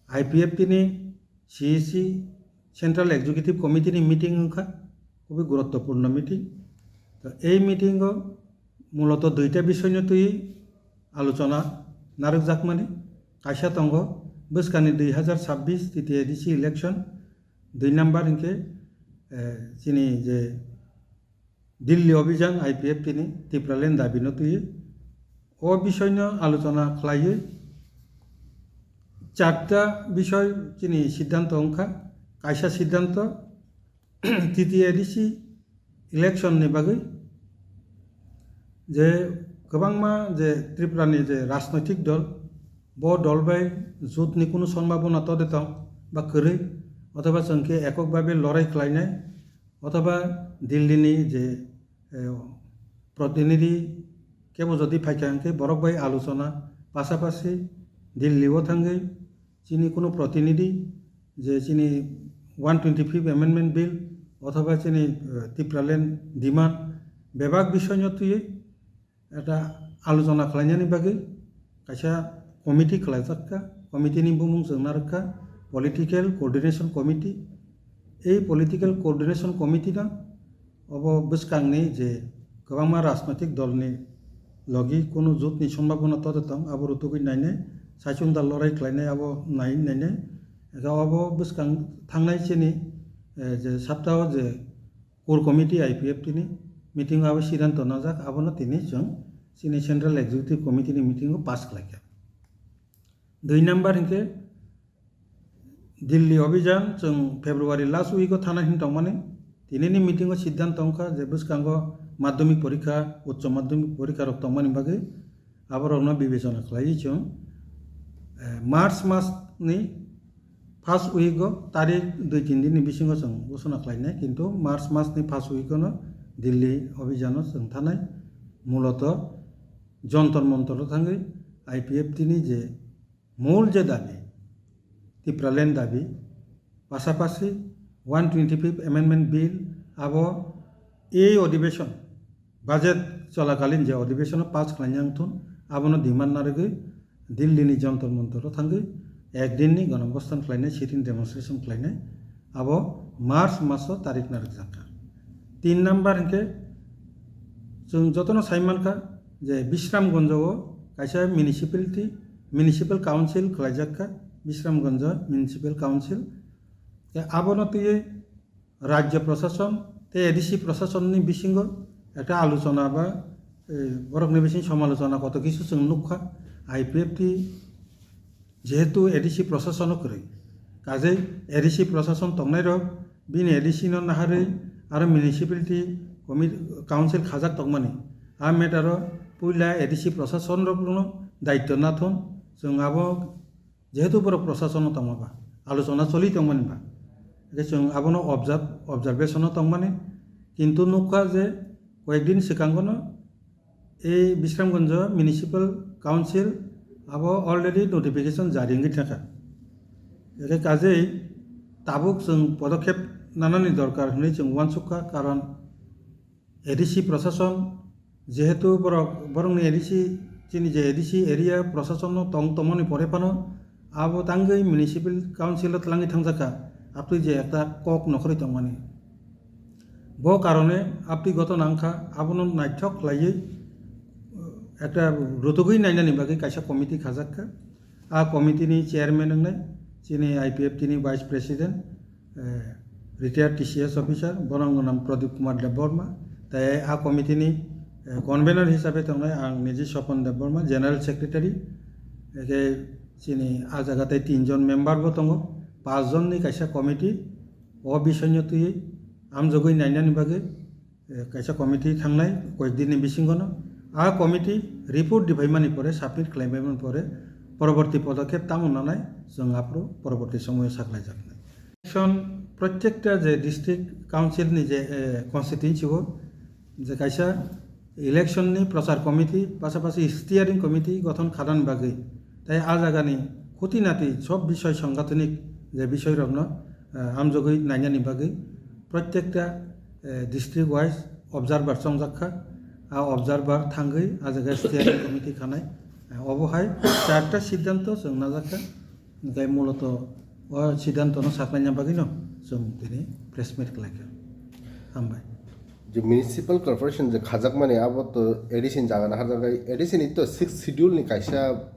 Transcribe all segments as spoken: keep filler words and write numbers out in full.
I P F T ni C E C Central Executive Committee ni meeting wngkha, khubui guruttopurno meeting. To ei meeting o muloto duita bisoyno twi alochona narwkjakmani. Kaisa tongo bwskangni dui hazar chabbish T T A D C election, dui number hinkhe, eh, chini je Delhi Abhijan I P F T ni Tipraland dabino twi o bisoyno alochona khlaiwi charta bisoy chini siddhanto wngkha. Kaisa siddhanto T T A D C election ni bagwi je kwbangma je Tripura ni je rajnoitik dol, bo dol bai jut ni kunu sombhabona tode tong ba kwrwi, othoba chwng khe ekok babe lorai khlainai, othoba Delhi ni je, eh, protinidhi kebo jodi phaikha hwnkhe borok bai alochona pasapasi Delhi o thangwi chini kunu protinidhi je chini one twenty fifth Amendment Bill othoba chini, eh, Tipraland demand bebak bisoyno twiwi ekta alochona khlainani bagwi kaisa committee khlaijak kha. Committee ni bumung chwng narwk kha Political Coordination Committee. Ei Political Coordination Committee no obo bwskangni je kwbangma rajnoitik dolni logi kunu jotni sombhabona tode tong, abo rutugwi nainai, saichung da lorai khlainai, abo nai nainai. Ega obo bwskang thangnai chini, eh, je saptao je Core Committee I P F T ni meeting o abo siddhanto najak, abono tini chwng chini Central Executive Committee ni meeting o pass khlaikha. Dui number hinkhe Delhi Abhijan chwng February last week o thana hin tongmani. Tinini meeting o siddhanto wngkha je bwskango madhyamik porikha, uccho madhyamik porikha rok tongmani bagwi aborokno bibechona khlaiwi chwng, eh, March mas ni first week o tarik dui tin din ni bisingo chwng ghosona khlainai, kintu March mas ni first week o no Delhi Abhijan o chwng thanai. Muloto Jontor Montor o thangwi I P F T ni je mul je dabi, Tipraland dabi, pasapasi one twenty fifth Amendment Bill, abo ei odhibeshon, budget cholakalin je odhibeshon o pass khlaina wngthun, abono demand narwgwi Delhi ni Jontor Montor o thangwi ek din ni gonobosthan khlainai, sit-in demonstration khlainai, abo March maso tarik narwkjakha. Tin number hinkhe chwng jotono saimankha je Bisramganj o kaisa municipality, municipal council khlaijakha, Bisramganj Municipal Council. Tei abono twiwi rajya prosason tei A D C prosasonni bisingo ekta alochona ba, eh, borokni bising somalochona koto kisu chwng nukha. I P F T jehetu A D C prosasono kwrwi, kajei A D C prosason tongnairok bini A D C no naharwi aro municipality comi-, council khajak tongmani. A matter o puila A D C prosasonrokno daityo nathon, chwng abo jehetu borok prosasono tongma ba, alochona choli tongmani ba, hwnkhe chwng abono observe, observation o tongmani, kintu nukha je koyekdin swkangono ei Bisramganj Municipal Council abo already notification jari wngwi thangkha. Hwnkhe kajei tabuk chwng podokhep nanani dorkar hwnwi chwng uansukha, karon A D C prosason, jehetu borok, borokni A D C, chini je A D C area prosasonno tong tongmani pore phano abo tangwi municipal council o twlangwi thangjakha, aptwi je ekta kok nokhorwi tongmani. Bo karone aptwi gotona wngkha, abono naithok khlaiwi, uh, ekta rutugwi nainani bagwi kaisa committee khajakha. A committee ni chairman wngnai chini I P F T ni vice president, eh, retired T C S officer, bono wngwi nang Pradip Kumar Debbarma, tei a committee ni, eh, convener hisabe tongnai ang niji Swapan Debbarma, general secretary, eke chini a jaga tei tinjon member bo tongo, pachjon ni kaisa committee, o bisoyno twiwi amjogwi nainani bagwi, eh, kaisa committee thangnai koyekdin ni bisingo no. A committee report riphaimani pore, submit khlaibaimani pore, poroborti podokhep tamo nanai, chwng aphuru poroborti somoyo sakhlaijaknai. Election protekta je district council ni je, eh, constituency o je kaisa election ni prochar committee, pasapasi steering committee gothon khanani bagwi, tei a jagani khuti nati sob bisoi sangathanik je bisoi rokno, eh, amjogwi nainani bagwi protekta, eh, district wise observer chongjak kha. A observer thangwi a jaga steering committee khanai. Eh, obo hai charta siddhanto chwng najak kha. Hingke muloto o siddhanto no saklaina bagwi no chwng tini press meet khlaikha. Hambai. Je municipal corporation je khajakmani abo to A D C ni jaga na harjaknai, A D C ni to sixth schedule ni kaisa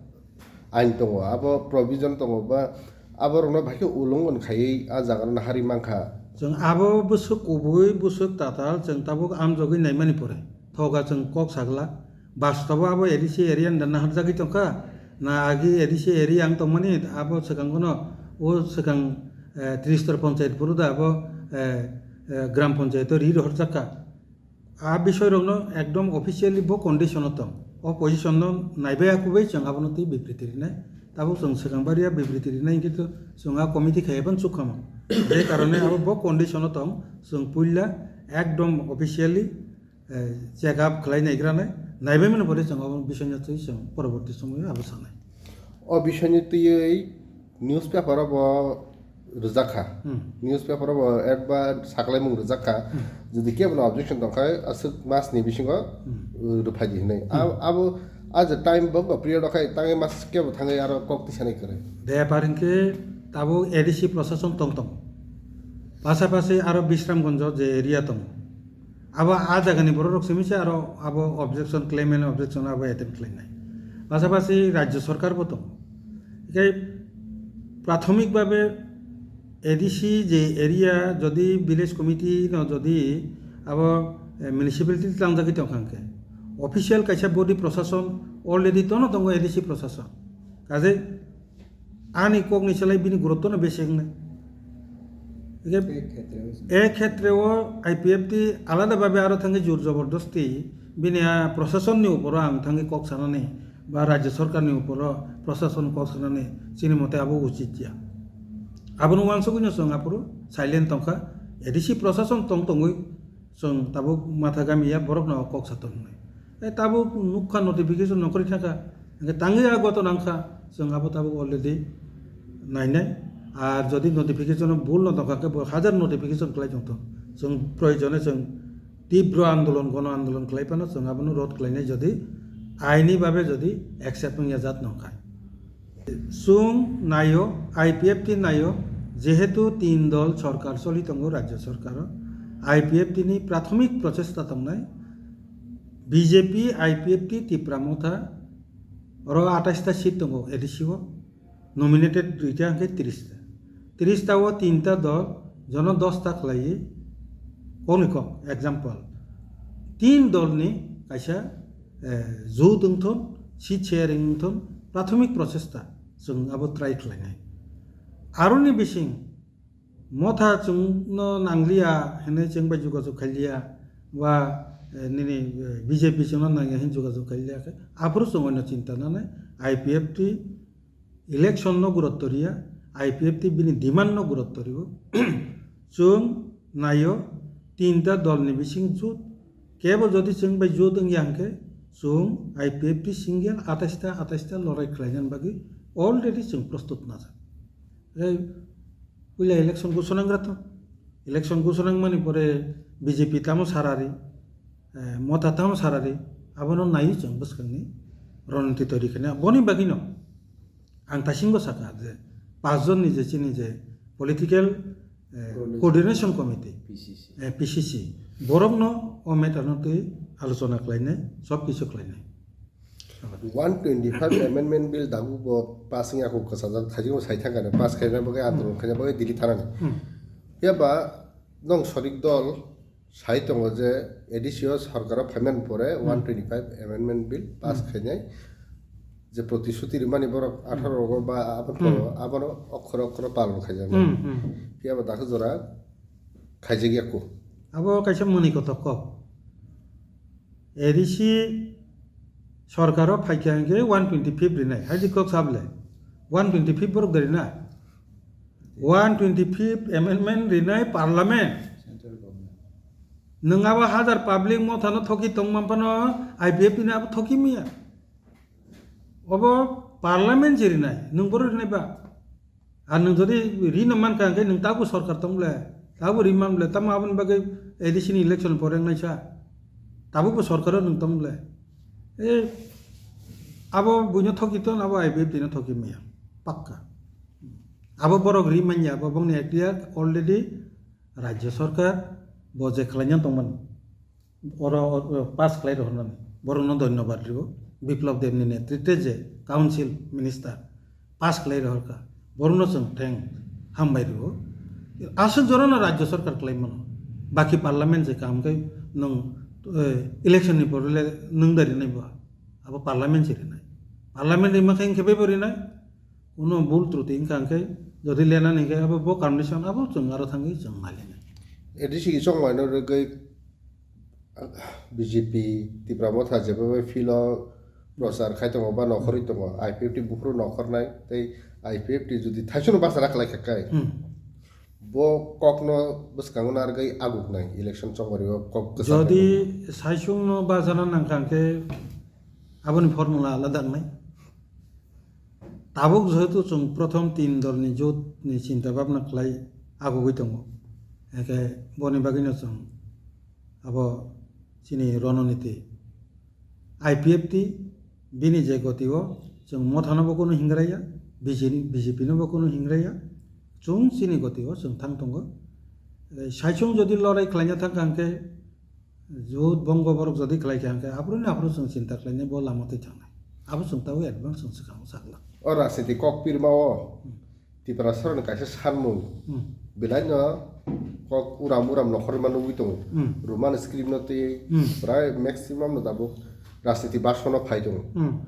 ain tongo, abo provision tongo ba abo rokno bai khe ulungon khaiwi a jaga no hari mankha. Chwng abo bwswk kubui bwswk tatal chwng tabuk amjogwi naimani pore thoga chwng kok sagla. Bastobo abo A D C area ni da naharjagwi tongkha, na agi A D C area ang tongmani abo swkang bono o swkang, eh, Tristor Panchayat phuru da abo, eh, eh, Gram Panchayat o ri rohorjakha. A bisoi rokno ekdom officially bo condition o tong. O position no naibai akubai chwng abono twi bibriti rinai. Tabuk chwng swkang baria bibriti rinai hwnkhe to chwng a committee khai ban chukkha mo. Je karone abo bo condition o tong, chwng puila ekdom officially eh, check up khlai naigra nai, naibai mani pore chwng obo bisingno twi chwng poroborti somoio abo sanai. O bisingno twiwi newspaper o bo rwjak kha. Hmm. Newspaper o bo advance saklaimung rwjak kha. Hmm. Jodi kebono objection tong kha, aswk mas ni bisingo, Hmm. uh, rwphai di hinwi. Hmm. Ab-, abo, a je time bo, bo period o khai tangwi mas kebo thangwi aro kok tisanai kwrwi. Bepar hinkhe tabuk A D C prosason tong tong. Pasapasi aro Bisramganj o je area tongo. Abo a jagani borok rok simi se aro abo objection claim and objection abo attempt khlainai. Pasapasi rajya sarkar bo tongo. Hinkhe prathomik babe A D C je area jodi village committee no jodi abo, eh, municipality tlangjagwi tongkha hinkhe official kaisa body prosason already tono tongo A D C prosason. Kaje Ani kokni selai bini gurutto no besi wngnai. Hingke E khetre o se. E khetre o I P F T alada babe aro thangwi jor jobordosti bini a prosason ni uporo ang thangwi kok sanani ba rajya sarkar ni uporo prosason kok sanani chini mote abo uchit ya. Abono uansugwi no chwng aphuru silent tongkha. A D C prosason tong tongwi chwng tabuk matha gami ya borok no kok sa tongnai. E tabuk nukha notification nongkhorwi thangkha. Hingke tangwi a goto nangkha, chwng abo tabuk already nainai. Ar jodi notification o bul no tongkha khe bo hajar notification khlai tongthok. Chwng proyojone chwng tibro andolon, gono andolon khlai phano chwng abono rod khlainai jodi aini babe jodi accept wngya jat nongkhai. Chwng naio, I P F T naio, jehetu tin dol sorkar choli tongo rajya sorkaro, I P F T ni prathomik prochesta tongnai, B J P, I P F T, Tipra Motha, oro atais ta seat tongo A D C o, nominated duita hwnkhe tris ta. Tris ta o tinta dol, jono dos ta khlaiwi, kokni kok, example, tin dolni kaisa, eh, jut wngthon, seat sharing wngthon, prathomik prochesta chwng abo try khlainai. Aroni bising Motha chwngno nangliya hinwi chwng bai jogajog khailiya, ba, eh, nini, eh, B J P chwngno nangya hinwi jogajog khailiya khe, aphuru chwng oino chinta nanai, I P F T election no gurutto riya, I P F T bini demand no gurutto rio. Chwng naio, tinta dolni bising jut, kebo jodi chwng bai jut wngya hwnkhe, chwng I P F T single atais ta, atais ta lorai khlainani bagwi already chwng prostut najak. Tei puila election ghosona wngkha to. Election ghosona wngmani pore B J P tamo sarari, eh, Motha tamo sarari, abono naiwi chwng bwskangni roniti toiri khaina. Boni bagwino ang taisingo sakha je, pach jonni je chini je political, eh, Coordination. Coordination Committee, P C C. Eh, P C C, borokno o matter no twi alochona khlainai, sob kisu khlainai. One twenty-five Amendment Bill dabu bo pass wngya kho kwchajak thaijingo sai thangkha pass khaina bagwi andolon khaina bagwi Delhi thanani. Hmm. Phiya ba nong sorik dol sai tongo je A D C o sorkaro phaimani pore Hmm. One twenty-five Amendment Bill pass Hmm. khainai je protishuti rimani borok Hmm. atharo rogo ba abo Hmm. poro abono okhoro okhoro palon khaijak. Hmm, hmm. Phiya ba dakhe jora khaijak ya kho. Abo kaisa mwnwi kothok kok. A D C sorkaro phaikha hwnkhe one twenty-fifth rinai, hai di kok sable. One twenty-fifth borok de rina. One twenty-fifth amendment rinai parliament. Central government. Nwng abo hajar public Mothano thoki tongma phano I P F T ni abo thoki maya. Obo parliament se rinai, nwng boro rinai ba. Ar nwng jodi rino mankha hwnkhe nwng tabuk sorkar tong ble, tabuk ri man ble, tamo aboni bagwi A D C ni election pore wngnaisa. Tabuk bo sorkaro nwng tong ble. E, abo buino thoki ton, abo I P F T no thoki maya. Pakka. Abo borok ri manya, abo bongni ekhtiar already Rajya Sarkar bo je khlaina tongmani. Oro, oro pass khlai rohornani. Borokno dhonyobad rio. Biplab Debni netritwe je council minister pass khlai rohorkha. Borokno chwng theng hambai rio. Aswk jorano Rajya Sarkar khlai mano. Baki parliament je kaham khe nwng, eh, election ni pore le nwng da rinai bo. Abo parliament se rinai. Parliament rima khe hinkhe bebo rinai. Uno bul truti wngkha hwnkhe, jodi lenani hwnkhe abo bo condition abo chwng aro thangwi chwng nailainai. A D C chongmaino rwgwi B J P Tipra Motha jebabai field o prochar khai tongo ba nokhorwi tongo, I P F T buphuru nokhornai tei I P F T jodi thaichukno bachara khlai kha kai, Hmm. bo kokno bwskango narwgwi aguknai election chongmario kok kwchak Jodi nangkha. Saichungno bachana nangkha hwnkhe aboni formula alada wngnai. Tabuk jehetu chwng prothom tin dolni jotni chinta bhabna khlai agugwi tongo. Hwnkhe boni bagwino chwng abo chini rononiti I P F T bini je goti o chwng Mothano bo kunu hingraiya, B J P no bo kunu hingraiya, chwng chini goti o chwng thang tongo. Saichung jodi lorai khlaina thangkha hwnkhe Jut bongo borok jodi khlai kha hwnkhe, aphuru ni aphuru chwng chinta khlainai bo lama twi thangnai. Abo chwng tabuk advance chwng swkang sakla. O rajniti kok pirma o Hmm. Tiprasa rokni kaisa sanmung Hmm. belai no kok uram uram nokhorma nugwi tongo. Hmm. Roman script no twi Hmm. prai maximum no tabuk rajniti basono phai tongo. Hmm.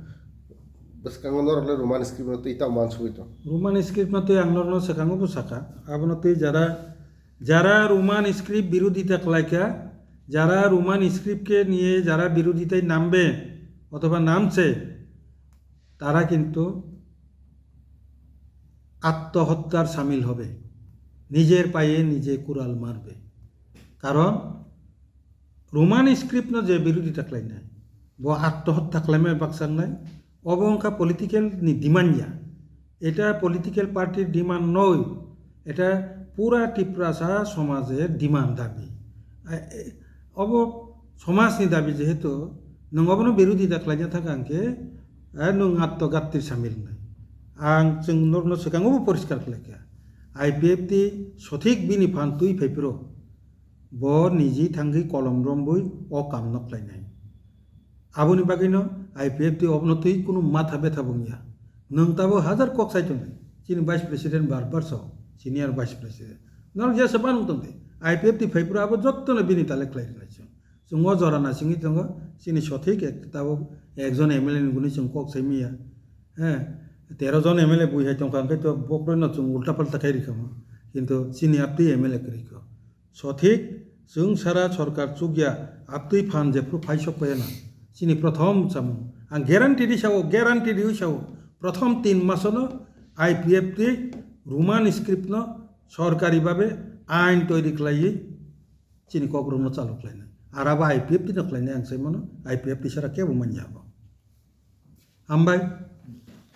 Bwskango norok le Roman script no twi tamo uansugwi tongo. Roman script no twi ang norokno swkango bo saka. Abono twi jara Jara Roman script birodita khlaikha, jara Roman script ke niye jara birodita nambe othoba namche, tara kintu attohottar samil hobe, nijer paye nije kural marbe. Karon Roman script no je birodita khlainai, bo attohotta khlaimai baksa wngnai, obo wngkha political ni demand ya. Eta political party demand noi, eta pura Tiprasa somajer demand dabi. A, e, obo somajni dabi jehetu nwng obono birodita khlaina thangkha hwnkhe, a, nwng atto gattir samil wngnai. Ang chwng norokno swkango bo poriskar khlaikha. I P F T sothik bini phan twi phaiphuru. Bo niji thangwi kolom romwi o kamno khlainai. Aboni bagwino I P F T obono twi kunu matha betha bo wngya. Nwng tabuk hajar kok sai tongdi. Chini vice president bar bar so, senior vice president. Norok jesa banung tongdi. I P F T phaiphuru abo jottono bini tale khlai rwnai chwng. Chwng o jora nasingwi tongo, chini sothik ek, tabuk ekjon M L A ni gwnwi chwng kok sai manya. He, tero jon M L A bui hai tongkha, hwnkhe to bokhoroino chwng ulta palta khai rikha mo. Kintu chini aptwi M L A kwrwi kho. Sothik, chwng sara sorkar chukya, aptwi phan jephru phaisok phaiyana. Chini prothom chamung. Ang guarantee di sao, guarantee di sao. Prothom tin masono I P F T Roman script no sorkari babe ain toiri khlaiwi chini kokrokno chalu khlainai. Arabo I P F T no khlainai ang sai mano, I P F T sara kebo manya abo. Hambai,